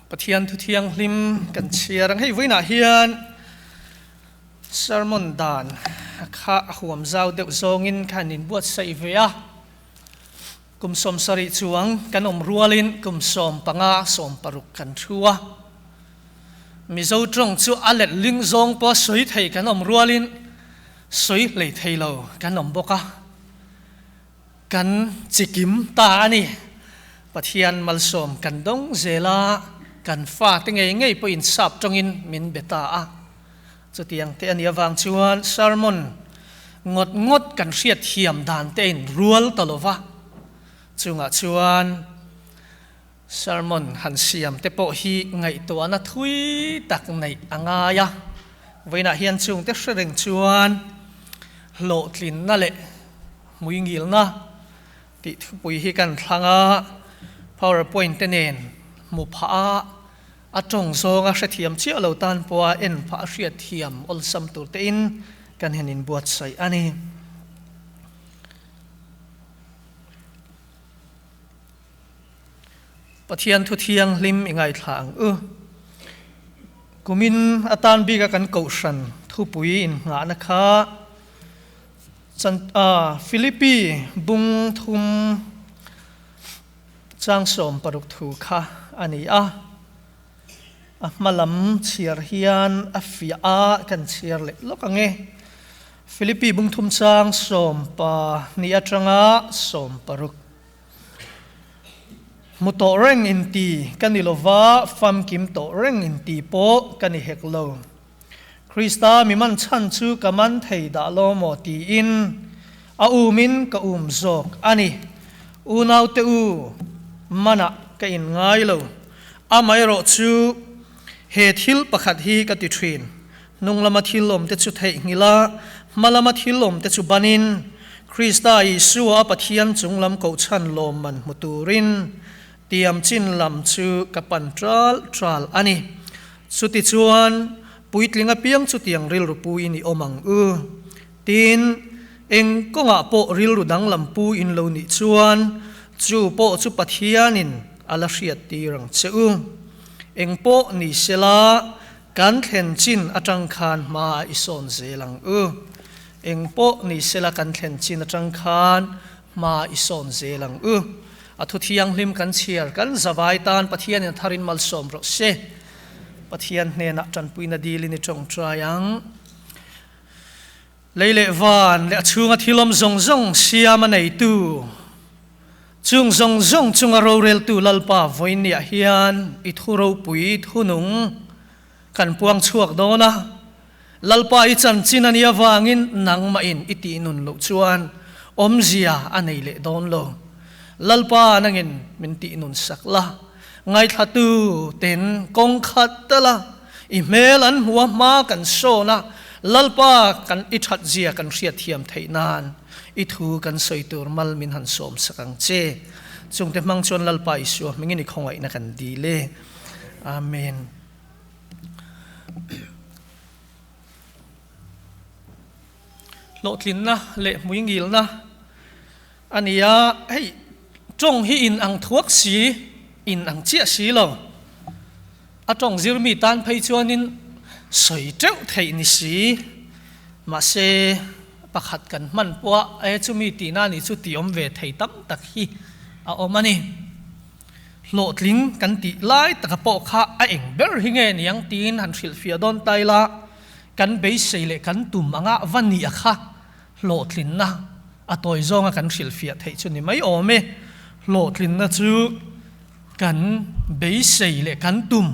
Pathian thu thianghlim kan chhiar ang. Hei vawiinah hian sermon dan kha a huam zau deuh zawngin kha an inbuatsaih ve a. Kum 70 chuang kan awm rualin kum 15, 60 kan thu a. Mizo tawng chu a let ling zawng pawh sawi thei kan awm rualin sawi hlei thei lo kan awm bawk a. Kan chikim ta a ni. Pathian malsawm kan dawng zel a, kan fate ngei ngei pawhin sap tawngin min be ta a. Chutiang te a nih avang chuan sermon ngawt ngawt kan hriat thiam dan te a inrual ta lo va. Chungah chuan sermon han siam te pawh hi ngaihtuahna thui tak neih a ngai a. Vawiinah hian chungte hre reng chuan hlawhtlinna leh Hmuingilna tih thupui hi kan thlang a, powerpoint te nen hmu phah a, a tawng zawnga hrethiam chiah lo tan pawha en phah a hriatthiam awlsam tur tein kan han inbuatsaih a ni. Pathian thu thianghlim i ngaithla ang u. Kumin atan bika kan kohhran thupui innghahna kha Chan a Philippi bung thum chang 60 thu kha a ni a. A hma lam chhiar hian a fiah a kan chhiar leh lawk ang e. Philippi bung thum chang 12 atanga 60. Hmu tawh reng inti ka ni lova, famkim tawh reng inti pawh ka ni hek lo. Krista mi man chhan chu ka man thei dah lo maw tiin a umin ka um zawk a ni. Unaute u, manah ka in ngai lo. Amaherawh chu he thil pakhat hi ka ti thin, hnung lama thil awmte chu theihnghilh a, hma lama thil awmte chu banin, Krista Isua a Pathian chung lam kohchhan lawmman hmu turin Tiam chin lam chu ka pan tral tral a ni. Chutichuan, puitling apiang chutiang rilru puin i awm ang u. Tin, eng kawngah pawh rilru danglam pu in lo nih chuan, chu pawh chu Pathianin a la hriat tir ang che u. Eng pawh ni sela, kan thlen chin atang khan hma i sawn zel ang u. Eng pawh ni sela kan thlen chin atang khan hma i sawn zel ang u. A thu thianghlim kan chhiar kan zavai tan Pathianin a tharin malsawm rawh se. Pathian hnenah tanpuina dilin i tawngtai ang. Lei leh van leh a chhunga thil awm zawng zawng siam a neitu, chung zawng zawng chunga roreltu Lalpa vawiinniah hian i thu ropui thunung kan puang chhuak dawn a. Lalpa i chanchin a nih avangin nangmahin i tih nun loh chuan awmzia a nei leh dawn lo. Lalpa nangin min tih nun sak la, ngaithlatu ten kawng khat tal a, i hmel an hmu a hma kan sawn a, Lalpa kan i that zia kan hriatthiam theih nan i thu kan sawi tur mal min han sawm sak ang che. Chungte hmang chuan Lalpa Isua hmingin i khawngaihna kan dil e. Amen. Hlawhtlinna leh hmuingilna a ni a, hei tawng hi in ang thuak si, in ang chiah si lo. A tawng zirmi tan phei chuanin sawi teuh theih ni si, mahse pakhat kan hman pawh a e chumi tihna nih chu tih awm ve thei tam tak hi a awm a ni. Hlawhtling kan tih lai taka pawh kha a eng ber hi nge niang tiin han hrilhfiah dawn ta ila, kan beisei leh kan tum anga va nih a kha hlawhtlinna a tawi zawnga kan hrilhfiah theih chu ni mai awm e. Hlawhtlinna chu kan beisei leh kan tum,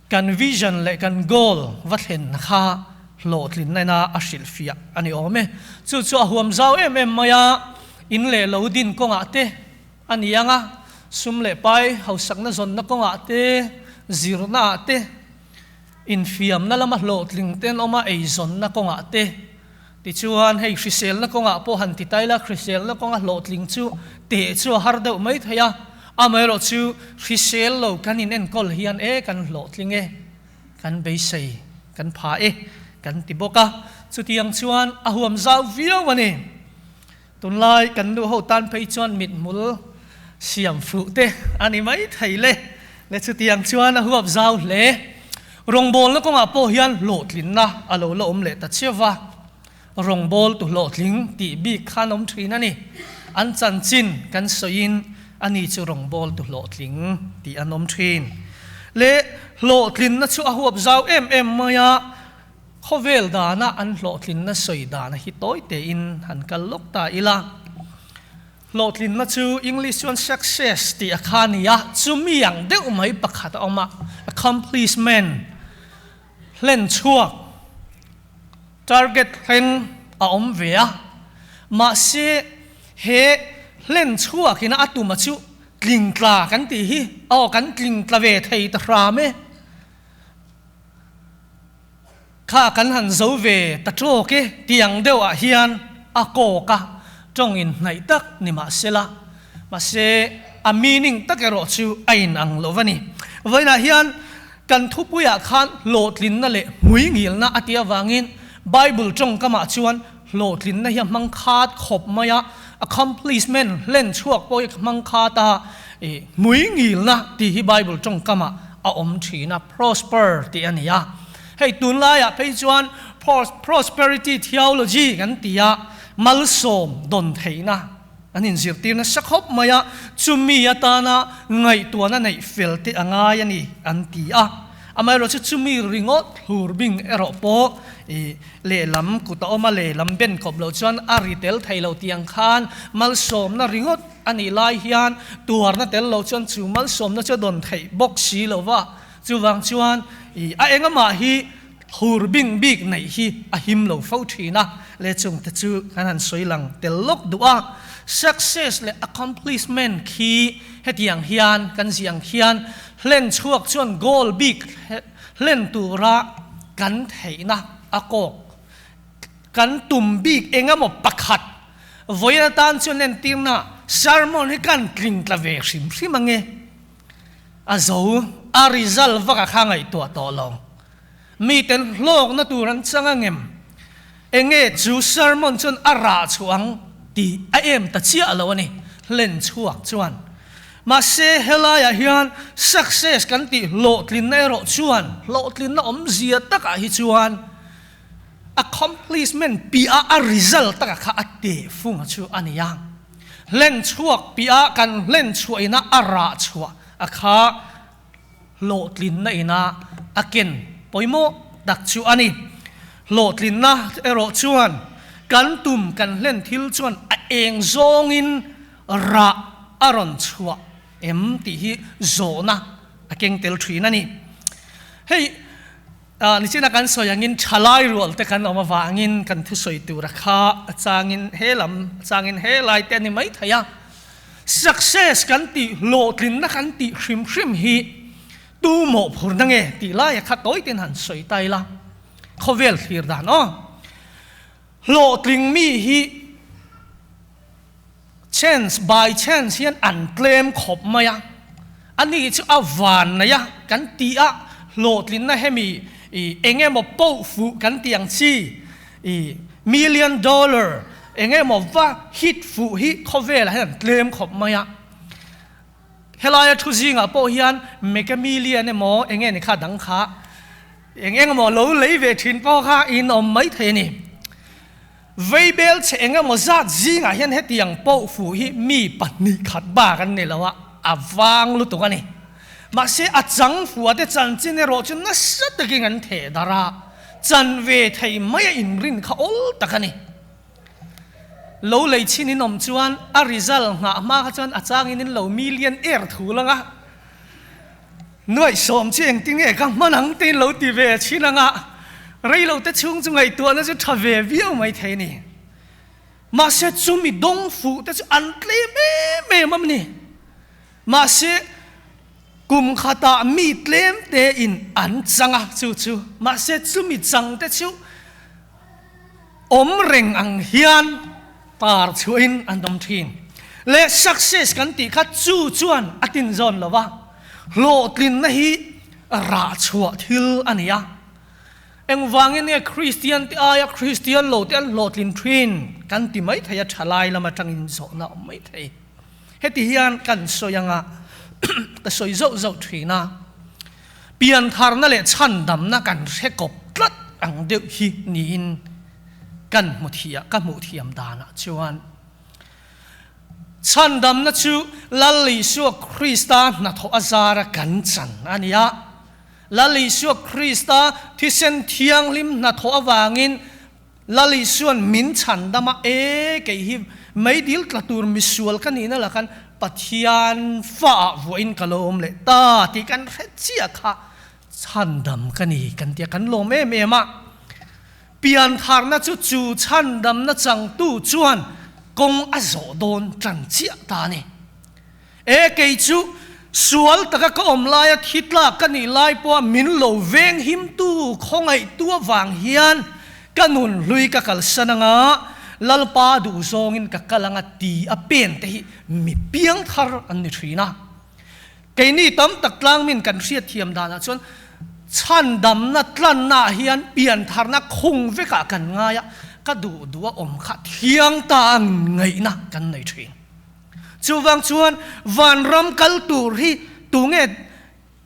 kan vision leh kan goal va thlen kha hlawhtlinna ina a hrilhfiah a ni awm e. Chu chu a huam zau em em mai a, in leh lo din kawngah te, A ni ang a, sum leh pai hausakna zawnna kawngah te, zirnaah te, infiamna lama hlawhtling te an awm a, eizawnna kawngah te. Tichuan, hei hriselna kawngah pawh han ti ta ila, hriselna kawnga hlawhtling chu teh chu a har deuh mai thei a, amaherawh chu hrisel lo kan inenkawl hian e kan hlawhtling e, kan beisei, kan pha e kan ti bawk a. Chutiang chuan a huam zau viau a ni. Tunlai kan nu ho tan phei chuan mithmul siam fuh te a ni mai thei le. Le chutiang chuan a huap zau hle. Rawngbawlna kawngah pawh hian hlawhtlinna a lo la awm leh ta chiau va. Rawngbawltu hlawhtling tih bik kha an awm thin a ni. An chanchin kan sawiin ani chu rawngbawltu hlawhtling tih an awm thin. Le hlawhtlinna chu a huap zau em em mai a, khawvel dana an hlawhtlinna sawi dana hi tawi tein han kal lawk ta ila. Hlawhtlinna chu English chuan success tih a kha a ni a, chumi ang deuh mai pakhat a awm a, accomplishment, hlen chhuak, target thleng a awm ve a. Mahse he hlen chhuak ina a tuma chu tlingtla kan tih hi, aw kan tlingtla ve thei ta hram e. Kha kan han zo ve ta tawk e tih ang deuh ah hian a kawk a, tawng in hnaih tak ni mah se la, mahse a meaning tak erawh chu a in ang lo va ni. Vawiinah hian kan thupui ah khan hlawhtlinna leh hmuingilna a tih avangin Bible tawngkamah chuan hlawhtlinna hi a hmang khat khawp mai a, accomplishment hlen chhuak pawh hi a hmang khat a, hmuingilna tih hi Bible tawngkamah a awm thin a, prosper tih a ni a. Hei tunlaiah phei chuan prosperity theology kan ti a, malsawm dawn theihna an inzirtir nasa khawp mai a, chumi atana ngaihtuahna neih fel te a ngai a ni an ti a. Amaherawhchu chumi ringawt hlur bing erawh pawh i lehlam kut a awm a, lehlam ben kawp loh chuan a ri tel thei lo tih ang khan malsawmna ringawt a nih lai hian tuarna tel loh chuan chu malsawmna chu a dawn theih bawk si lo va. Chuvang chuan i a engamah hi hur bing bik neih hi a him lo fo thin a, le chungte chu kan han sawi lang tel lawk duh a. Success leh accomplishment khi hetiang hian kan ziah ang khian hlen chhuak chuan goal bik hlen tura kan theihna a kawk. Kan tum bik engemaw pakhat vawiin atan chuan entirna sermon hi kan tling tla ve hrim hrim ange. A zo, a result vak a kha ngaihtuah tawh lo. Miten hlawkna tur an chang ang em? Enge chu sermon chuan a rah chhuah ang tih a em ta chiah lo a ni, hlen chhuak chuan. Mahse helaiah hian success kan tih hlawhtlinna erawh chuan hlawhtlinna awmzia takah hi chuan accomplishment piah a result taka kha a tehfunga chu a ni a. Hlen chhuak piah kan hlen chhuah ina a rah chhuah a kha hlawhtlinna ina a ken pawimawh tak chu a ni. Hlawhtlinna erawh chuan kan tum kan hlen thil chuan a eng zawngin rah a rawn chhuah em tih hi zawhna a keng tel thin a ni. Hei. Nichina kan sawi angin thalai rual te kan awm avangin kan thusawi tur a kha a changin he lam a changin he lai te a ni mai thei a. Success kan tih hlawhtlinna kan tih hrim hrim hi tu mawhphurna nge tih laia kha tawi ten han sawi ta ila khawvel thlir dan aw. Hlawhtling mi hi Chance by chance hian an tlem khawp mai a, ani chu a van nei a kan ti a, hlawhtlinna hemi i eng emaw poh fuh kan tih ang chi i million dollar eng emaw va hit fuh hi khawvelah hian an tlem khawp mai a. Helaia thu zingah pawh hian mega million emaw eng nge ni kha dang kha eng eng emaw lo lei ve thin pawh kha in awm mai thei a ni. Veibel chhe eng emaw zat zingah hian hetiang pawh fuh hi mi pahnih khat bak an ni lo a, a vang lutuk a ni. Mahse a chang fuh te chanchin erawh chu nasa takin an theh darh a, chan ve thei mai a inrin kha awl tak a ni. Lo lei chin in awm chuan a result nghah hma kha chuan a changin in lo million air thu lang a, Nuaihsawm chu engtin nge ka hman ang tiin lo ti ve thin anga reilote chhung chu ngaihtuahna chu tha ve viau mai thei a ni. Mahse chumi dawng fuh te chu an tlem em em a ni. Mahse kum khatah mi tlem te in an chang a chu chu. Mahse chumi chang te chu awm reng ang hian tar chhuahin an awm thin. Leh success kan tih kha chu chuan a tin zawn lo va, hlawhtlinna hi rah chhuah thil a ni a. Engvangin nge Kristian te aia Kristian lo te an hlawhtlin thin kan ti mai thei a, thalai lam atangin zawhna a awm mai thei. Heti hian kan sawi anga. ka sawi zauh zauh thin a, piantharna leh chhandamna kan hre kawp tlat ang deuh hi niin kan hmu thiam, ka hmuh thiam danah chuan chhandamna chu Lal Isua Krista hnathawh a zara kan chan a ni a, Lal Isua Krista thisen thianghlim hnathawh avangin Lal Isua'n min chhandam a, E, kei hi meidil tla tur misual ka nihna lakan Pathian faah vuahin ka lo awm leh ta tih kan hre chiah kha chhandam ka ni kan tia kan lawm em em a. Piantharna chu chu chhandamna changtu chuan kawng a zawh dawn tan chiah ta a ni. E, kei chu sual taka ka awm laia thi tlak ka nih lai pawha min lo veng himtu khawngaihtu avang hian ka nun hlui ka kalsan anga Lalpa duh zawngin ka kal anga ti a pen te hi mi piang thar an ni thin a. Keini tam tak tlangmin kan hriatthiam danah chuan chhandamna tlannaah hian piantharna khung vekah kan ngai a, ka duh duh a awm kha thiang ta ang ngaihna kan nei thin. Chuvang chuan vanram kal tur hi tunge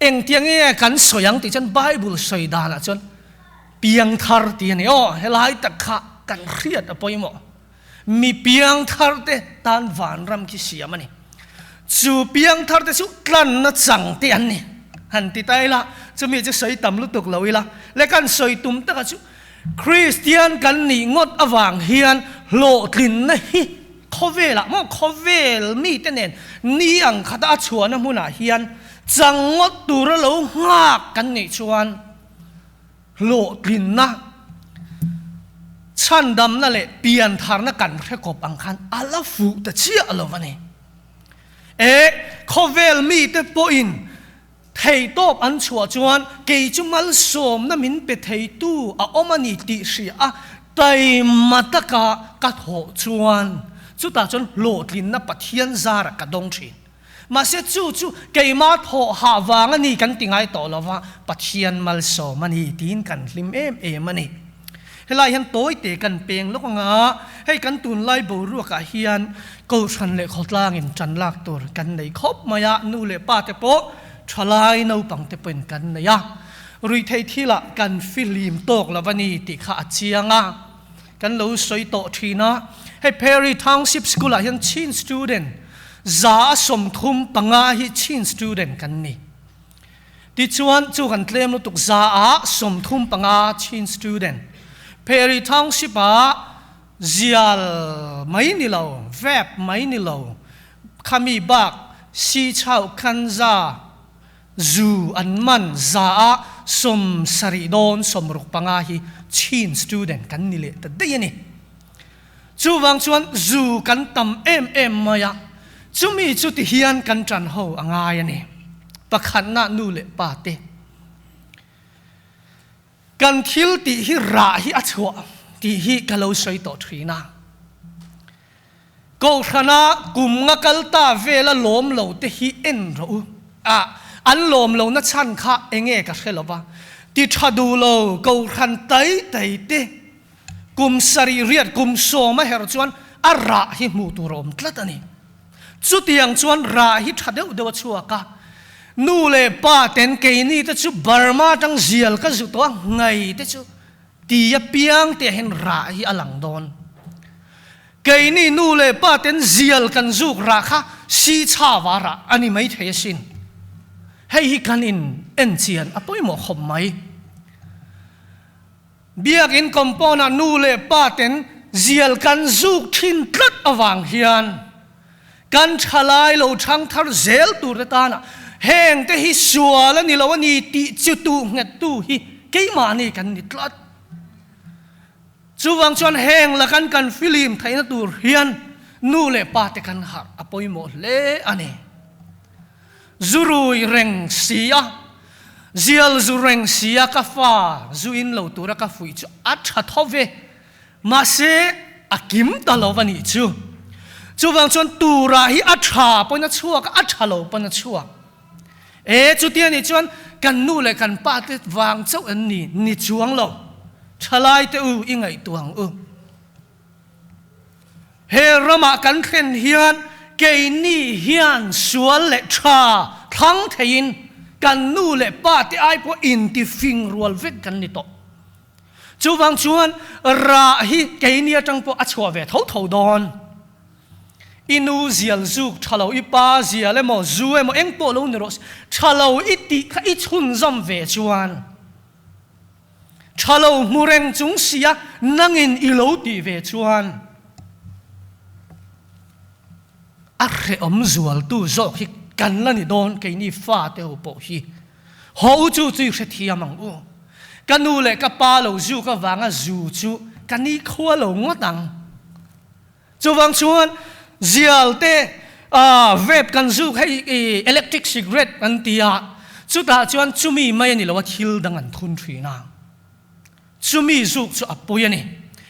engtia nge kan sawi ang tih chuan Bible sawi danah chuan piangthar tih a ni. Aw, helai tak kha kan hriat a pawimawh. Mi piangthar te tan vanram khi siam a ni. Chu piangthar te chu tlanna chang te an ni. Han ti ta ila, chumi chu sawi tam lutuk lo ila, le kan sawi tum taka chu Kristian kan nih ngawt avang hian hlawhtlinna hi Khawvelah maw khawvel mite nen ni ang khata a chhuahna hmunah hian chang ngawt tura lo nghak kan nih chuan hlawhtlinna, chhandamna leh piantharna kan hre kawp ang khan a la fuh ta chiah lo a ni. E, khawvel mite pawhin Theitawp an chhuah chuan kei chu malsawmna min pe theitu a awm a ni tih hria a, taima taka ka thawh chuan chutah chuan hlawhtlinna Pathian zarah ka dawng thin. Mahse chu chu keima thawh hah vang a ni kan ti ngai tawh lova, Pathian malsawm a ni tiin kan hlim em em a ni. Helai hian tawite kan peng lawk anga hei kan tunlai boruakah hian Kohhran leh khawtlangin tan lak tur kan nei khawp mai a, nu leh pa te pawh thalai naupang te pawhin kan nei a, ruihtheih thilah kan fihlim tawk lo a ni tih kha a chiang a, kan lo sawi tawh thin a. Hei Perry Township School ah hian Chin student 135 hi Chin student kan ni. Tichuan chu kan tlem lutuk 135 Chin student Perry Township ah Zial mai ni lo, vape mai ni lo, khami bak si chauh khan za zu an man za a 70 dawn 65 hi Chin student kan ni leh ta daih a ni. Chuvang chuan zu kan tam em em mai a, chumi chu ti hian kan tan ho a ngai a ni. Pakhatna nu leh pa te. Kan thil tih hi rah hi a chhuah tih hi ka lo sawi tawh thin a. Kohhrana kum nga kal ta vela lawm lo te hi en rawh u. A, an lawm lo na chhan kha enge ka hre lo va. Ti tha duh lo kohhran tai tai te kum sarih riat kum sawm a herh chuan a rah hi hmuh tur a awm tlat a ni. Chutiang chuan rah hi tha deuh deuh a chhuak a, nu leh pa ten keini te chu Burma atang zial ka zu tawh a, ngai te chu ti apiang te ah hian rah hi a lang dawn. Keini nu leh pa ten zial kan zuk rah kha si chhava rah a ni maithei asin. Hei hi kan in en chian a pawimawh khawp mai. Biakinn compound-ah nu leh pa ten zial kan zuk thin tlat avang hian kan thalai lo thang thar zel tur te tana heng te hi sual a ni lo a ni tih chu tu nghet tu hi keimahni kan ni tlat. Chuvang chuan heng lakan kan filim theihna tur hian nu leh pa te kan harh a pawimawh hle a ni. Zu rui reng si a, zial zu reng si a ka fa zu in lo tura ka fuih chu a tha tho ve, mahse a kim ta lo a nih chu. Chuvang chuan tura hi a tha pawhin a chhuak a, a tha lo pawn a chhuak. E, chutia nih chuan kan nu leh kan pa te vang chauh an ni, ni chuang lo. Thalai te u i ngaihtuah ang u. He ramah kan thlen hian keini hian sual leh tha thlang theiin kan nu leh pa te ai pawh intifing rual vek kan ni tawh. Chuvang chuan rah hi keini atang pawh a chhuah ve tho tho dawn. I nu zial zuk tha lo, i pa zial emaw, zu emaw eng pawh lo ni rawh se, tha lo i tih kha i chhunzawm ve chuan tha lo hmu reng chung sia nangin i lo tih ve chuan a hrehawm zualtu zawk hi kan la ni dawn keini fate ho pawh hi. Haw u chu chu i hrethiam ang u. Ka nu leh ka pa lo zuk avanga zu chu ka nikhua lo ngawt ang. Chuvang chuan zial te vape kan zuk hei electric cigarette an ti a, chutah chuan chumi mai a ni lo a thil dang an thun thin a, chumi zuk chu a pawi a ni.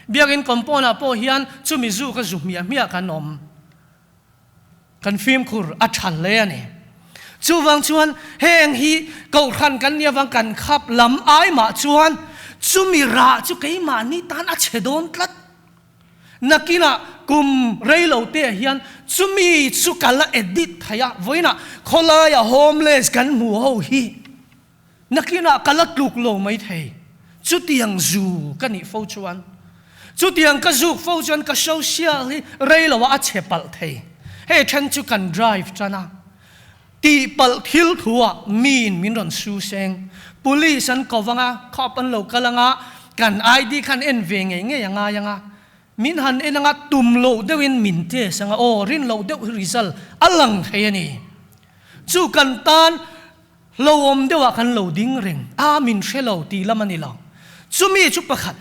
Biakinn compound ah pawh hian chumi zuk a zu hmiah hmiah kan awm. Kan fimkhur a tha hle a ni. Chuvang chuan heng hi kohhran kan nih avang kan khap lam ai mah chuan chumi rah chu keimahni tan a chhe dawn tlat. Nakinah kum rei lo te ah hian chumi chu ka la edit thei a, vawiinah khawlaia homeless kan hmu ho hi nakinah ka la tluk lo mai thei. Chutiang zu ka nih fo chuan, chutiang ka zuk fo chuan ka social hi rei lo ah a chhe palh thei. Hei then chu kan drive tan a, tihpalh thil thu ah miin min rawn su seng. Police an ko vang a, cop an lo kal ang a, kan ID kha an en ve ngei ngei a ngai ang a, min han en ang a, tum loh deuhin min test ang a, aw rin loh deuh hi result a lang thei a ni. Chu kan tan hlauhawm deuh ah kan lo ding reng a, min hre lo tih lam a ni lo. Chumi chu pakhat,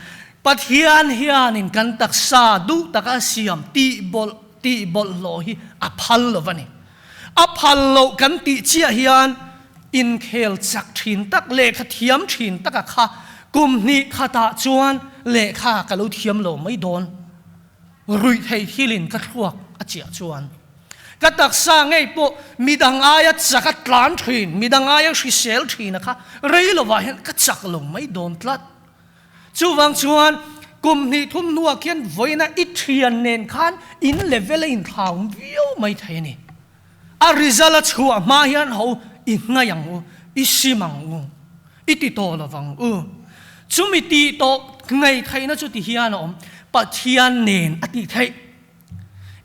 Pathian hianin kan taksa duh taka siam tihbawlh tihbawlhhlawh hi a phal lo va ni. A phal loh kan tih chiah hian inkhel chak thin tak, lehkha thiam thin taka kha kum hnih khatah chuan lehkha ka lo thiam lo mai dawn. Ruih theih thilin ka thluak a chiah chuan ka taksa ngei pawh midang aia chak a tlan thin, midang aia hrisel thin a kha rei lovah hian ka chak lo mai dawn tlat. Chuvang chuan kum hnih thum hnuah khian vawiina i thian nen khan in level a inthlau viau mai thei a ni. A result a chhuah hma hian ho i ngaih ang u, i sim ang u, i ti tawh lo vang u. Chumi tih tawh ngaih theihna chu ti hian a awm, Pathian nen a tih theih.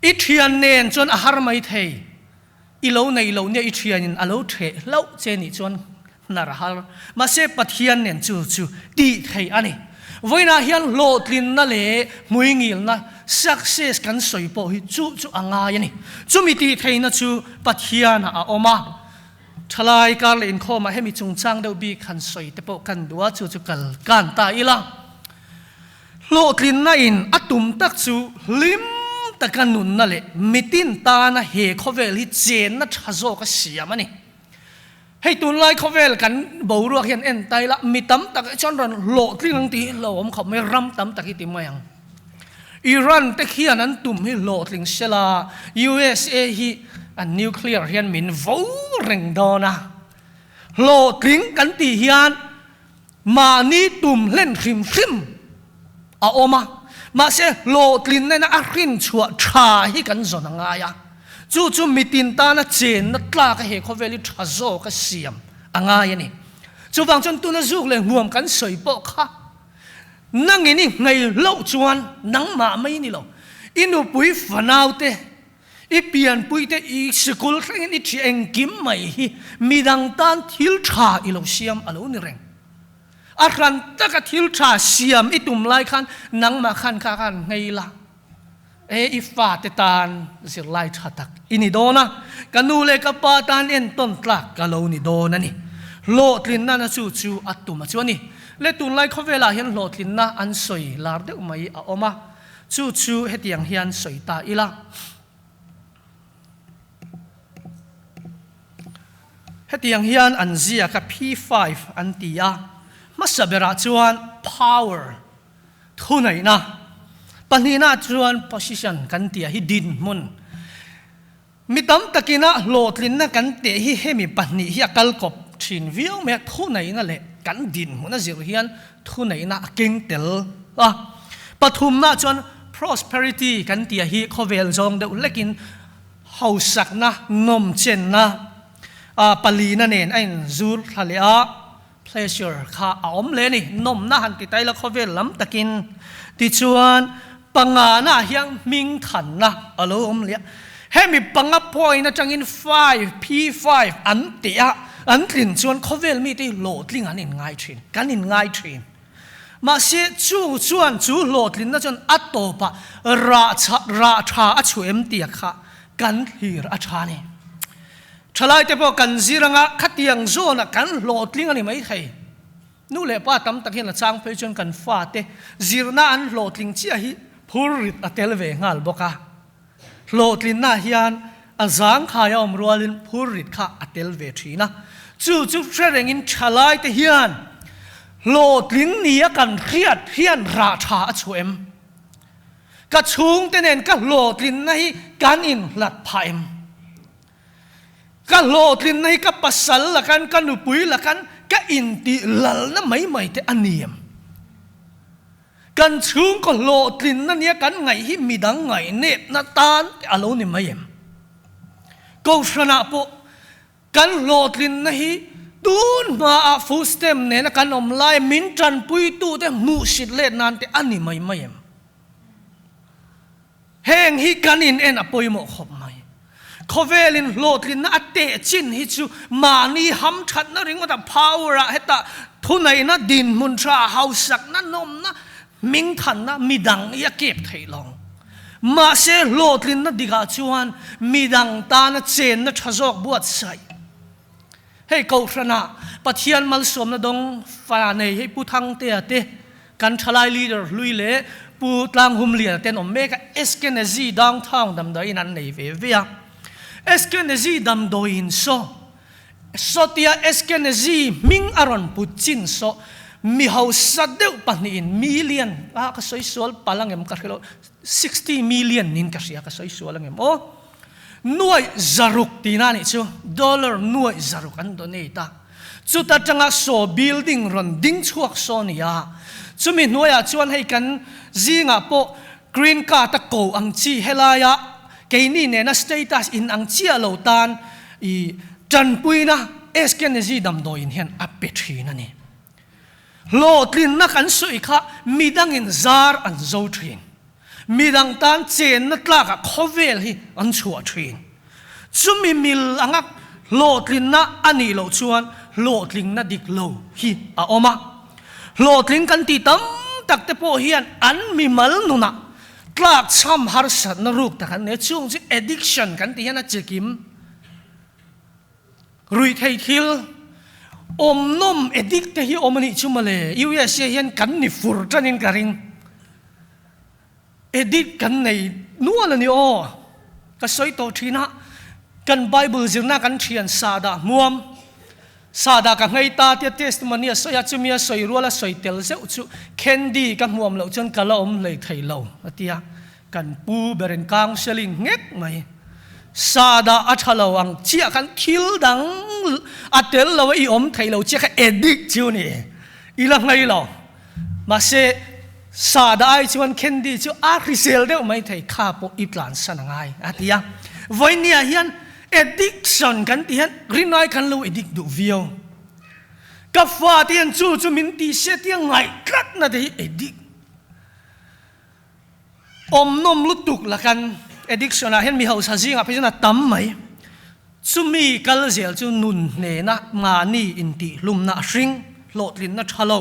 I thian nen chuan a har mai thei. I lo nei lo nia i thianin a lo theh hlauh che nih chuan hnar a har. Mahse Pathian nen chu chu tih theih a ni. Vawiinah hian hlawhtlinna leh hmuingilna, success, kan sawi pawh hi chu chu a ngai a ni. Chumi tih theihna chu Pathianah a awm a. Thalai kar leh inkhawmah hemi chungchang deuh bik han sawi te pawh kan duh a, chu chu kal kan ta ila. Hlawhtlinna in a tum tak chu hlim taka nunna leh mitin tana he khawvel hi chenna tha zawk a siam a ni. Hei tunlai khawvel kan boruak hian en ta ila mi tam tak hi chuan rawn hlawhtling ang tih hi hlauhawm khawp mai, ram tam tak hi ti mai ang. Iran te khian an tum hi hlawhtling sela USA hi an nuclear hian min vo reng dawn a. Hlawhtling kan tih hian Mahni tum hlen hrim hrim a awm a, mahse hlawhtlinna ina a hrin chhuah tha hi kan zawn a ngai a, chu chu mitin tana chenna tlaka he khawvel hi tha zawk a siam a ngai a ni. Chuvang chuan tuna zuk leh hmuam kan sawi pawh kha nangin i nghei hlauh chuan nangmah mai ni lo, i nupui fanaute, I pianpuite i sikul thlengin i ṭhi engkim mai hi midang tan thil ṭha i lo siam a lo ni reng. A hran taka thil ṭha siam i tum lai khan nangmah khan kha khan nghei la, e i fate tan zirlai ṭha tak i ni dawn a, ka nu leh ka pa tan entawn tlak ka lo ni dawn a ni. Hlawhtlinna na chu chu a tum a chu a ni. Le tunlai khawvelah hian hlawhtlinna an sawi lar deuh mai a awm a. Chu chu hetiang hian sawi ta ila. Hetiang hian an ziak a, P5 an ti a, hmasa berah chuan power, thuneihna, pahnihna chuan position kan tih a hi dinhmun. Mi tam takin a hlawhtlinna kan teh hi hemi pahnih hi a kal kawp thin viau mai a, thuneihna leh kan dinhmun a zir hian thuneihna a keng tel a. Pathumna chuan prosperity kan tih a hi khawvel zawng deuh hlekin Hausakna, nawmchenna palina nen a inzur thla leh a, pleasure kha a awm leh a ni. Nawmna han ti ta ila khawvel lam takin. Tichuan, pangana ah hian hmingthanna a lo awm leh a. Hemi panga point atangin five, P5, an tih a, an tlin chuan khawvel mite hi hlawhtling an inngai thin, kan inngai thin. Mahse, chu chuan chu hlawhtlinna chuan a tawpah rah chha, rah tha a chhuah em tia kha kan thlir a tha a ni. Thalaite pawh kan zir anga khatiang zawnah kan hlawhtling a ni maithei. Nu leh pa tam tak hian a chang phei chuan kan fate zirna an hlawhtling chiah hi phurrit a tel ve nghal bawk a. Hlawhtlinna hian a zangkhai a awm rualin phurrit kha a tel ve thin a, chu chu hre rengin thalaite hian hlawhtling nia kan hriat hian rah tha a chhuah em? Ka chhungte nen ka hlawhtlinna hi kan inhlat phah em? Ka hlawhtlinna hi ka pasal lakan, ka nupui lakan ka intih lalna mai mai te a ni em? Kan chhungkaw hlawhtlinna nia kan ngaih hi midang ngaihnepna tan te a lo ni mai em? Kohhranah pawh kan hlawhtlinna hi tun hmaah footstep nena kan awm lai min tanpuitute hmuhsit let nan te a ni mai mai em? Heng hi kan in en a pawimawh khawp mai. Khawvelin hlawhtlinna a teh chin hi chu mahni hamthatna ringawt a power ah hetah thuneihna dinhmun tha hausakna nawmna hmingthanna midang i a kep theih lo. Mahse hlawhtlinna dikah chuan midang tana chenna tha zawk buatsaih. Hei Kohhranah Pathian malsawmna dawng fa nei hei Pu Thangtea te, kan thalai leader hlui leh Pu Tlanghumliana te an awm mek a, Eskenazi downtown damdawiin an nei ve ve a. Eskenazi damdawiin saw, sawtia Eskenazi hming a rawn put chin saw mi hausa deuh pahnihin million, ah ka sawi sual palh angem ka hre lo, 60 million niin ka hria ka sawi sual angem aw. Nuaih zaruk tihna a nih chu, dollar nuaih zaruk an donate a. Chuta tanga saw building rawn ding chhuak saw a ni a. Chumi hnuaiah chuan hei kan zingah pawh green card a ko ang chi helaia keini nena status in ang chiah lo tan i tanpuina SKNZ damdawiin hian a pe thin a ni. Hlawhtlinna kan sawi kha midangin zar an zo thin. Midang tan chenna tlakah khawvel hi an chhuah thin. Chumi mil anga hlawhtlinna a nih loh chuan hlawhtlingna dik lo hi a awm a. Hlawhtling kan tih tam tak te pawh hian an mimal nunah tlakchham harsatna ruk tak an nei a, chung chu addiction kan tih hian a chikim. Ruihthei thil awm nawm addict te hi awm a nih chu mawle, USA hian kan ni fur tanin ka ring. Addict kan nei nual a ni aw. Ka sawi tawh thin a, kan Bible zirna kan thian sahdah hmuam, sahdah ka nghei ta tia testimony a sawi a, chumi a sawi rual a sawi tel zeuh chu candy ka hmuam loh chuan ka la awm hlei thei lo a ti a. Kan pu berin counselling nghek mai. Sahdah a tha lo ang chiah khan thil dang a tel lo a i awm thei lo chiah kha addict chu ni. I la nghei lo. Mahse sahdah ai chuan candy chu a hrisel deuh mai thei kha pawh i tlansan a ngai a ti a. Vawinia hian addiction kan tih hian rinai kan lo addict duh viau. Ka fate hian chu chu min ti se tia ngaih tlatna te hi addict. Awm nawm lutuk la kan addiction ah hian mi hausa zingah phei chuan a tam mai. Chumi kal zel chu nun hnena mahni intihhlumna a hring, hlawhtlinna tha lo.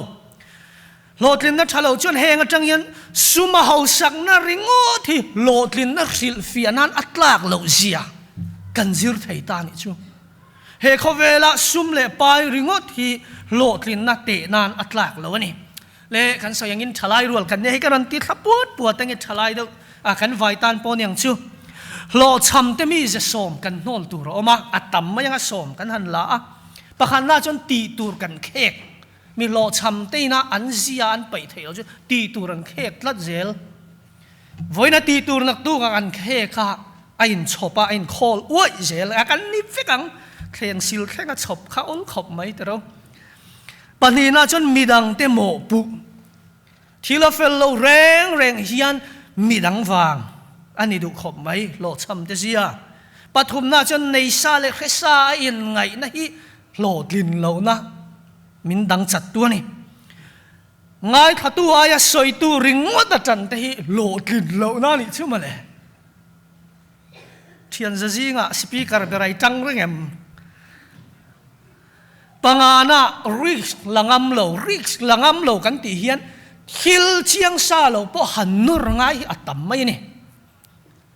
Hlawhtlinna tha lo chuan heng atang hian suma hausakna ringawt hi hlawhtlinna hrilhfiah nan a tlak loh zia kan zir thei ta nih chu. He khawvela sum leh pai ringawt hi hlawhtlinna teh nan a tlak lo a ni. Le kan sawi angin thalai rual kan nia hei ka rawn ti thla puat puat ange thalai deuh a kan vai tan pawh aniang chu hlawhchham te mi ze sawm kan hnawl tur a awm a a tam mai anga sawm kan han la a pakhatna chuan tih tur kan khek mi hlawhchham te ina an zia an paih theih loh chu tih tur an khek tlat zel vawiina tih tur naktuk ah kan khek a a inchhawp a a inkhawl uaih zel a kan ni vek ang thleng sil thleng a chhawp kha awl khawp mai tiro. Pahnihna chuan midangte mawhpuh thil a fel lo reng reng hian midang vang a ni duh khawp mai, hlawhchham te zia. Pathumna chuan nei sa leh hre sa a inngaihna hi hlawhtlin lohna min dang chat tu a ni. Ngaithlatu aia sawitu ringawt a tan te hi hlawhtlin lohna a nih chu mawle. Thian za zingah speaker ber ai tang reng em? Pangana risk la ngam lo, risk la ngam lo kan tih hian thil chiang sa lo pawh han nawr ngai hi a tam mai a ni.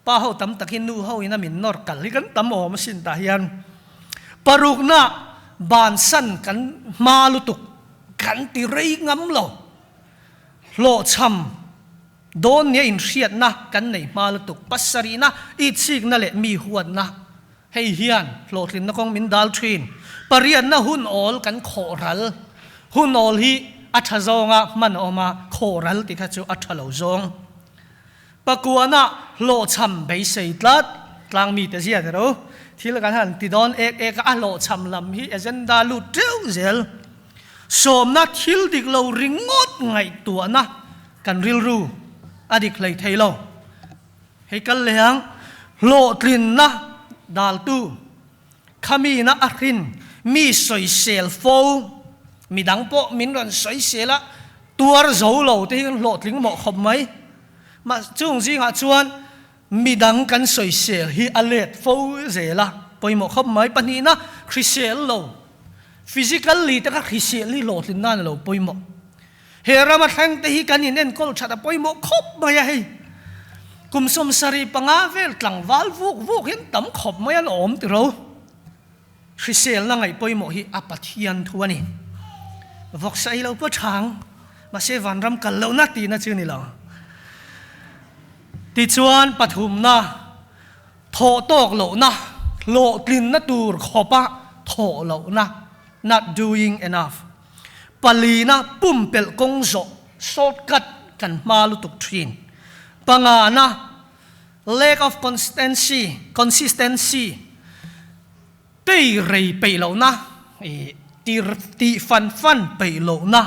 Pa ho tam takin nu ho in a min nawr kal hi kan tam awm asin tah hian parukna bansan kan hma lutuk kan ti rei ngam lo hlawhchham dawn nia inhriatna kan nei hma lutuk pasarihna itsikna leh mi huatna hei hian hlawhtlinna kawng min dal thin pariatna hun awl kan khawh ral hun awl hi a tha zawnga hman a awm a khawh ral tih kha chu a tha lo zawng. Pakuana hlawhchham beisei tlat tlang mite zia te ro. Thil kan han ti dawn ek ek a, a hlawhchham lam hi agenda lut teuh zel. Sawmna thil dik lo ringawt ngaihtuahna kan rilru a dik hlei thei lo. Hei kal leh ang, hlawhtlinna daltu khamina a hrin mi sawisel fo, midang pawh min rawn sawisel a, tuar zo lo te hi kan hlawhtling mawh khawp mai. Mah chung zingah chuan midang kan sawisel hi a let fo zel a, pawimawh khawp mai. Pahnihna, hrisel lo, physically te kha hrisel hi hlawhtlin nan a lo pawimawh. He rama thleng te hi kan inenkawl that a pawimawh khawp mai a hei. Kum 75 vel tlangval vuk vuk hian tam khawp mai an awm tiro. Hriselna ngaih pawimawh hi a Pathian thu a ni. Vawksa ei lo pawh chhang, mahse vanram kal lohna tihna chu ni lo. Tichuan pathumna, thawh tawk lohna, hlawhtlinna tur khawpa thawh lohna, not doing enough. Palina, pumpelh kawng zawh, shortcut, kan hma lutuk thin. Pangana, Lack of consistency, consistency, tei rei peih lohna, ih tir tih fan fan peih lohna,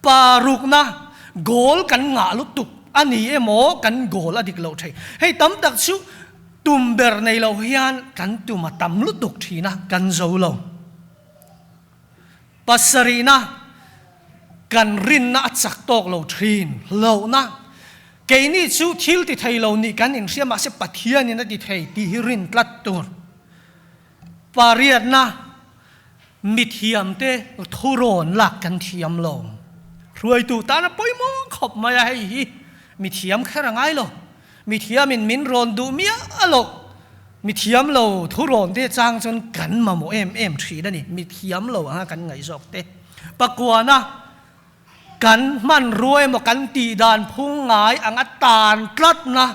pa rukna, goal kan ngah lutuk a ni emaw kan goal a dik loh thei. Hei tam tak chu tum ber nei lo hian kan tum a tam lutuk thin a, kan zo lo. Pasarihna, kan rinna a chak tawk lo thin lohna. Keini chu thil ti thei lo nih kan inhria mahse Pathianin a ti thei tih hi rin tlat tur. Pariatna, mithiamte thurawn lak kan thiam lo. Hruaitu tan a pawimawh khawp mai a, hei hi mithiam kher a ngai lo. Mithiamin min rawn duh miah loh, mithiam lo thurawn te chang chuan kan mamawh em em thin a ni. Mithiam lo anga kan ngaihzawk te. Pakuana kan hmanrua emaw kan tih dan phung ngai anga tan tlatna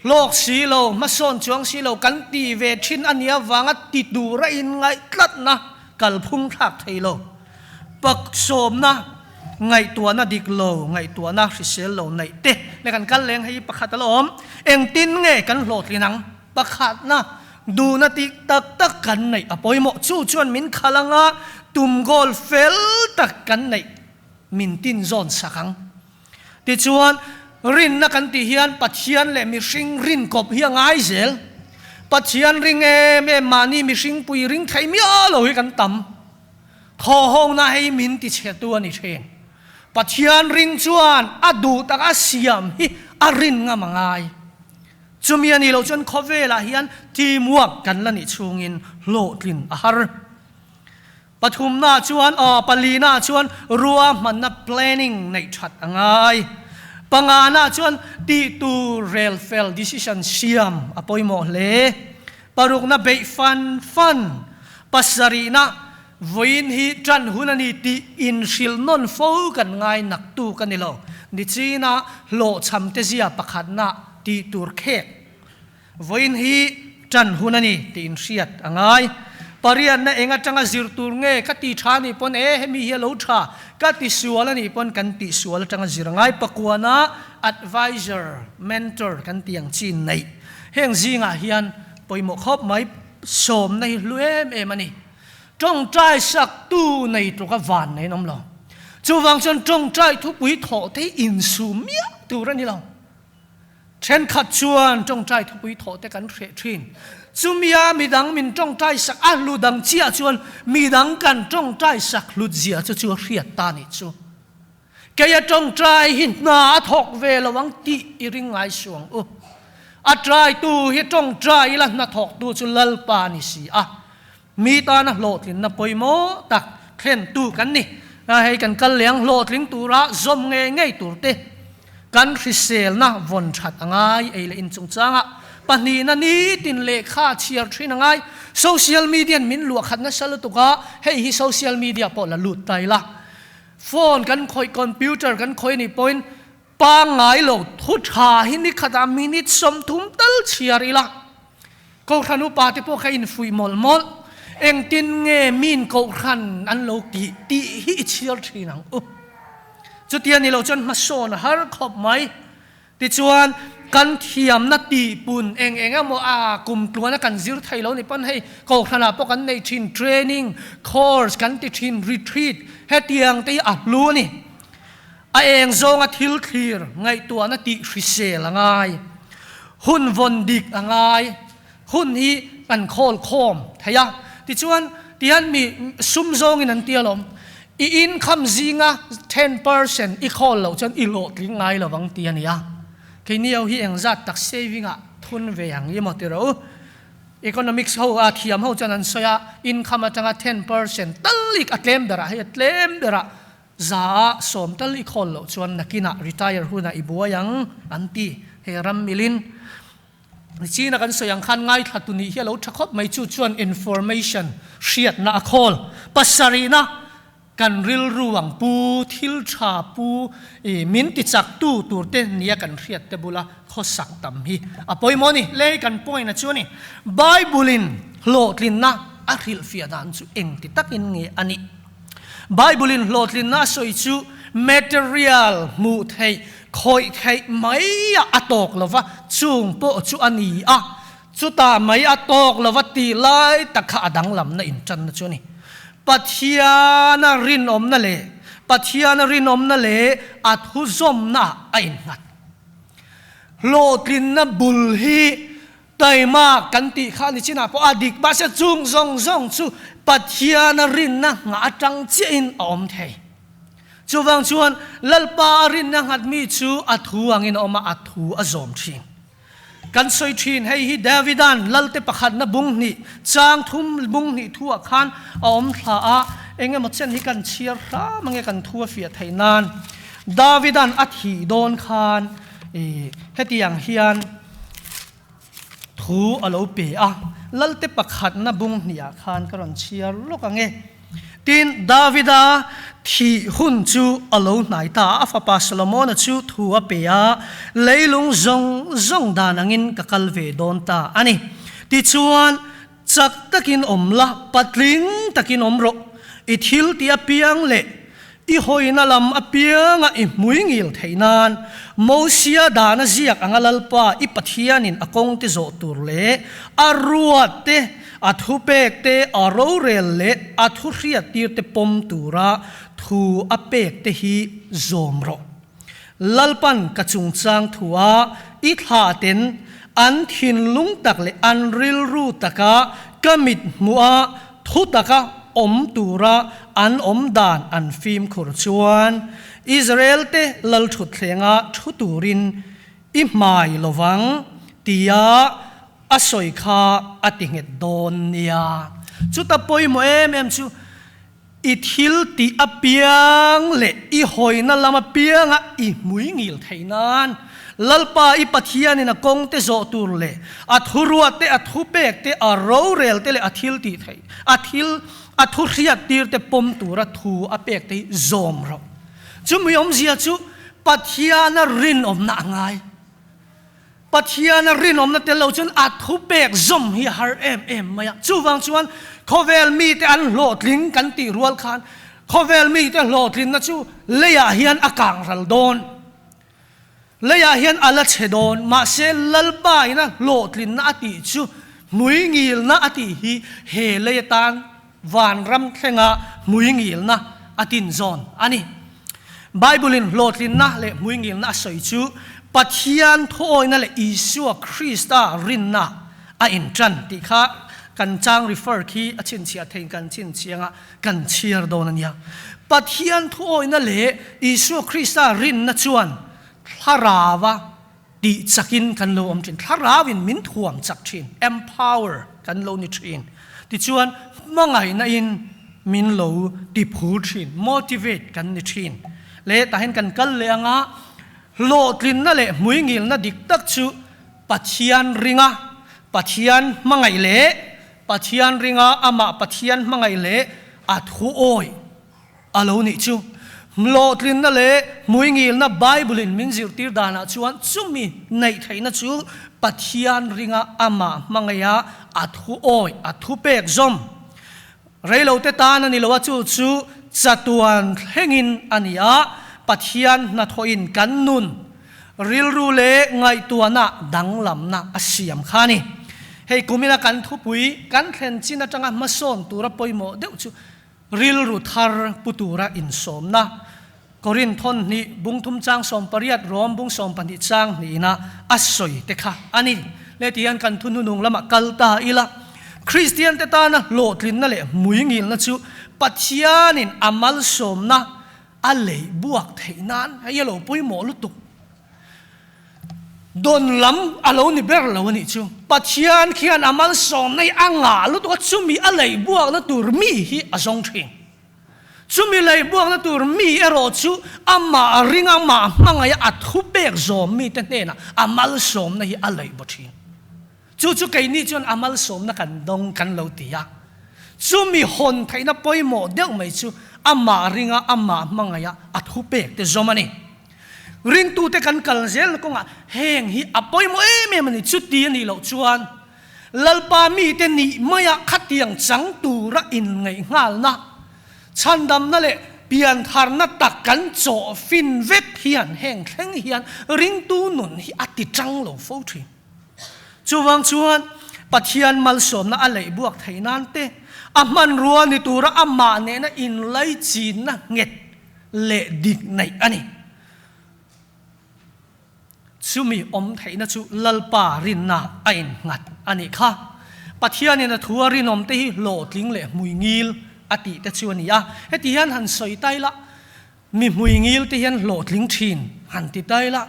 hlawk si lo, hmasawn chuang si lo kan tih ve thin a nia vanga ti tura inngaih tlatna kalphung thlak thei lo. Paksawmna, ngaihtuahna dik lo, ngaihtuahna hrisel lo neih te leh kan kal leng hei pakhat a la awm. Engtin nge kan hlawhtlin ang? Pakhatna, duhna tik tak tak kan neih a pawimawh. Chu chuan min khalh anga tum goal fel tak kan neih min tin zawn sak ang. Tichuan, rinna kan tih hian Pathian leh mihring rin kawp hi a ngai zel. Pathian ring em em mahni mihring pui ring thei miah lo hi kan tam. Thawhawngna hei min ti chhetu a ni thin. Pathian ring chuan a duh tak a siam hi a rin ngam a ngai. Chumi a nih loh chuan khawvelah hian teamwork kan la nih chhungin hlawhtlin a har. Pathumna chuan aw palina chuan ruahmanna planning neih that a ngai. Pangana chuan tih tur rel fel decision siam a pawimawh hle. Parukna beih fan fan, pasarihna vawiin hi tan hun a ni tih inhrilh nawn fo kan ngai naktu ka ni lo. Nichina hlawhchham te zia pakhatna tih tur khek vawiin hi tan hun a ni tih inhriat a ngai. Pariatna eng atanga zir tur nge ka ti tha anih pawn e hemi hi a lo tha ka ti sual anih pawn kan tih sual atanga zir a ngai. Pakuana advisor, mentor kan tih ang chi neih. Heng zingah hian pawimawh khawp mai sawmna hi hlu em em a ni. Tawngtai saktu nei tluka van nei an awm lo. Chuvang chuan tawngtai thupui thawh te hi insum miah tur a ni lo. Thenkhat chuan tawngtai thupui thawh te kan hreh thin. Chumia midang min tawngtai sak a hlu dang chiah chuan midang kan tawngtai sak hlut zia chu chu a hriat ta nih chu. Keia tawngtai hi hna a thawk ve lo ang tih i ring ngai suh ang u. A taitu hi tawngtai ila hna thawktu chu Lalpa ni si a. Mi tana hlawhtlinna pawimawh tak thlentu kan ni. Hei kan kal leh ang hlawhtling tura zawm ngei ngei tur te kan hriselna vawn that a ngai ei leh inchungchangah pahnihna nitin lehkha chhiar thin a ngai. Social media in min luah khat nasa lutuk a, hei hi social media pawh la lut ta ila. Phone kan khawih, computer kan khawih anih pawhin pangngai lo thu tha hi nikhatah minute 30 tal chhiar ila. Kohhran upa te pawh kha infuih mawlh mawlh. Engtin nge min kohhran an lo tih tih hi i chhiar thin ang u. Chutia ni lo chuan hmasawn a har khawp mai. Tichuan, kan thiamna tihpun eng eng emaw a kum tluana kan zir thei lo ni pawn hei kohhranah pawh kan nei thin training course kan ti thin retreat hetiang te hi a hlu a ni. A eng zawnga thil thlir ngaihtuahna tih hrisel a ngai. Hun vawn dik a ngai. Hun hi kan khawl khawm thei a. Tichuan, tihian mi sum zawngin an ti alawm. I income zinga 10% i khawl loh chuan i hlawhtling ngai lo vang ti a ni a. Keini ho hi engzat tak saving ah thun ve ang i maw ti rawh u. Economics ho a thiam ho chuan an sawi a, income atanga 10% tal ik a tlem berah hei a tlem berah 100 tal i khawl loh chuan nakinah retire hunah i buai ang an ti he ram milin. Nichina kan sawi ang khan ngaithla tu nih hi a lo tha khawp mai chu chuan information hriatna a khawl. Pasarihna kan rilru ang pu thil tha pu i min ti chak tu tur te nia kan hriat te bula khawsak tam hi a pawimawh a ni. Lei kan point a chu a ni. Bible in hlawhtlinna a hrilhfiah dan chu engti takin nge a nih? Bible in hlawhtlinna a sawi chu material hmuh theih, khawih theih mai ah a tawk lo va, chung pawh chu a ni a, chutah mai a tawk lo va tih lai tak kha a danglamna intanna chu a ni. Pathiana rinawmna leh Pathiana rinawmna leh a thuzawmna ah a innghat. Hlawhtlinna bul hi Taima kan tih kha ni chinah pawh a dik, mahse chung zawng zawng chu Pathiana rinna nghah atang chiahin a awm thei. Chuvang chuan Lalpa a rinna nghat mi chu a thu angin a awm a, a thu a zawm thin. Kan sawi thin, hei hi Davidan Lalte pakhatna bung hnih, chang thum bung hnih thuah khan a awm thla a, eng emaw chen hi kan chhiar hram ange kan thu a fiah theih nan. Davidan a thih dawn khan hetiang hian, Thu a lo pe a, Lalte pakhatna bung hniah khan ka rawn chhiar lawk ang e. Tin, Davida thih hun chu a lo hnai ta a, a fapa Solomona chu thu a pe a, Leilung zawng zawng dan angin ka kal ve dawn ta a ni. Tichuan, chak takin awm la, patling takin awm rawh, i thil tih apiang leh I hawina lam apianga i hmui ngil theih nan, Mosia dana ziak anga Lalpa i Pathianin a kawngte zawh tur leh a ruat te, a thupek te, a rorel leh a thu hriattir te pawm tura thu a pek te hi zawm rawh. Lalpan ka chungchang thua i thlaten an thinlung tak leh an rilru taka ka mit hmuha Thu taka awm tura an awm dan an fimkhur chuan Israel-te lalthutthlengah thu turin i hmai lovang tia a sawi kha a ti nghet dawn nia. Chuta pawimawh em em chu i thil tih apiang leh i hawina lam apianga i hmui ngil theih nan Lalpa i Pathianin a kawngte zawh tur leh a thuruatte, a thupekte, a rorel te leh a thil tih theih, a thil, a thu hriattir te pawm tura thu a pek te hi zawm rawh. Chumi awmzia chu Pathiana rinawmna a ngai. Pathiana rinawmna tel lo chuan a thupek zawm hi a har em em mai a. Chuvang chuan khawvel mite an hlawhtling kan tih rual khan khawvel mite hlawhtlinna chu leiah hian a kang ral dawn. Leiah hian a la chhe dawn, mahse Lalpa ina hlawhtlinna a tih chu hmui ngilna a tih hi he lei atan vanram thlenga hmui ngilna a tin zawn a ni. Bible-in hlawhtlinna leh hmui ngilna a sawi chu Pathian thuawina leh Isua Krista rinna a inṭan tih kha kan chang refer khi a chhinchhiah theiin kan chhinchhiang a, kan chhiar dawn a nia. Pathian thuawina leh Isua Krista rinna chuan thlarauva tih chakin kan lo awm thin. Thlarauin min thuam chak thin, empower kan lo ni thin. Tichuan, hmangaihnain min lo ti phur thin, motivate kan ni thin. Leh tah hian kan kal leh anga hlawhtlinna leh hmuingilna dik tak chu Pathian ringa Pathian hmangaih leh Pathian ringa amah Pathian hmangaih leh a thu awi a lo nih chu. Hlawhtlinna leh hmuingilna Bible-in min zirtir danah chuan chumi neih theihna chu Pathian ringa amah hmangaiha a thu awi, a thu pek zawm. Reilote tan a ni lo a, chu chu chatuan thlengin a ni a, Pathian hnathawhin kan nun, rilru leh ngaihtuahna danglamna a siam kha a ni. Hei kumina kan thupui kan thlen chin atanga hmasawn tura pawimawh deuh chu Rilru thar pu tura insawmna, Korin thawn hnih bung thum chang 18, Rom bung 12 chang hnihna a sawi te kha a ni. Le ti hian kan thu hnunung lamah kal ta ila, Kristian te tana hlawhtlinna leh hmuingilna chu Pathianin a malsawmna a lei buak theih nan hei a lo pawimawh lutuk. Dawn lam a lo ni ber lo a nih chu. Pathian khian a malsawmna hi a ngah lutuk a, chumi a lei buakna tur mi hi a zawng thin. Chumi lei buakna tur mi erawh chu amah ring, amah hmangaih a thu pek zawm mite hnenah a malsawmna hi a lei baw thin. Chu chu keini chuan a malsawmna kan dawng kan lo ti a. Chumi hawn theihna pawimawh deuh mai chu amah ringa, amah hmangaih a, a thu pek te zawm a ni. Ringtute kan kal zelna kawngah heng hi a pawimawh em em a ni. Chuti a nih loh chuan Lalpa mite nih maia khatiang chang tura inngaih nghalna, chhandamna leh piantharna tak kan chawh fin vek hian heng thleng hian ringtu nun hi a ti tang lo fo thin. Chuvang chuan Pathian malsawmna a leih buak theih nan te, a hmanrua ni tura amah nena inlaichinna nghet leh dik neih a ni. Chumi awm theihna chu Lalpa rinna a innghat a nih kha. Pathianin a thu a rinawm te hi hlawhtling leh hmuingil a tih te chu a ni a. Heti hian han sawi tai la, mi hmuingil te hian hlawhtling thin han ti tai la,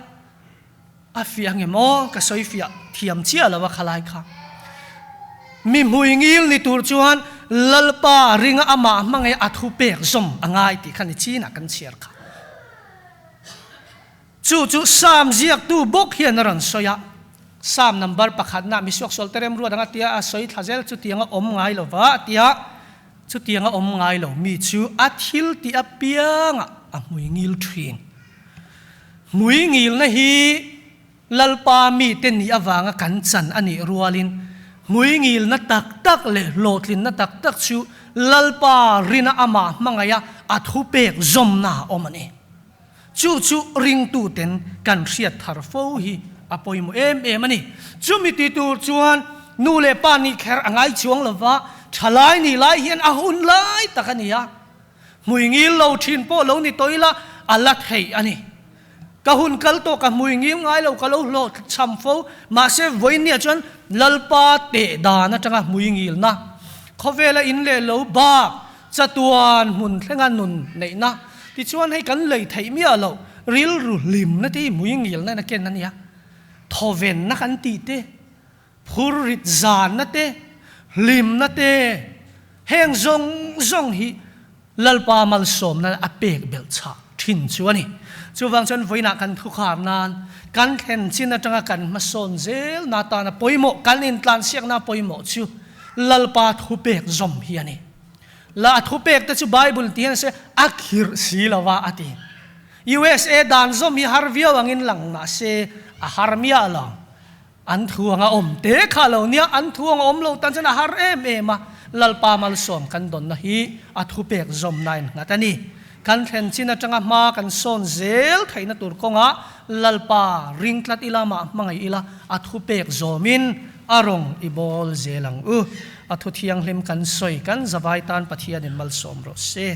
A fiah nge maw? Ka sawi fiah thiam chiah lo a khalai kha. Mi hmui ngil ni tur chuan Lalpa ringa amah hmangaih a thu pek zawm a ngai tih kha ni chinah kan chhiar kha. Chu chu Psalm ziaktu bawk hian a rawn sawi a. Psalm number pakhatna misuaksual te remruat anga tia a sawi thla zel chutianga awm ngai lo va a tia. Chutianga awm ngai lo mi chu a thil tih apiangah a hmui ngil thin. Hmui ngilna hi Lalpa mite nih avanga kan chan a nih rualin hmui ngilna tak tak leh hlawhtlinna tak tak chu Lalpa rina amah hmangaiha a thupek zawmna a awm a ni. Chu chu ringtuten kan hriat thar fo hi a pawimawh em em a ni. Chumi ti tur chuan nu leh pa nih kher a ngai chuang lova, thalai nih lai hian a hun lai tak a ni a. Hmui ngil lo thin pawh lo ni tawh ila a la theih a ni. Ka hun kal tawh ka hmui ngil ngai lo ka lo hlawh cham fo, mahse vawinia chuan Lalpa teh dan atanga hmui ngilna, khawvela in leh lo bak chatuan hmun thlenga nun neihna tichuan hei kan lei theih miah loh rilru hlimna te hi hmui ngilna in a ken a nia. Thawvenna kan tih te. Phur rit zanna te, hlimna te, heng zawng zawng hi Lalpa malsawmna a pek belh chhah thin chu a ni. Chuvang chuan vawiinah kan thukhar nan, kan thlen chin atanga kan hmasawn zelna atana pawimawh, kan intlansiakna pawimawh chu Lalpa thupek zawm hi a ni. La a thupek te chu Bible ti hian a sawi a, a khirh si lova a ti. USA dan zawm hi har viau angin lang mahse a har miah lo. An thuang a awm te kha lo nia, an thuang a awm lo tan chuan a har em em a, Lalpa malsawm kan dawnna hi a thupek zawmna in nghat a ni. Kan thlen chin atanga hma kan sawn zel theihna tur kawngah Lalpa ring tlat ila mah hmangaih ila a thupek zawmin a rawng i bawl zel ang u. A thu thianghlim kan sawi kan zavai tan Pathianin malsawm rawh se.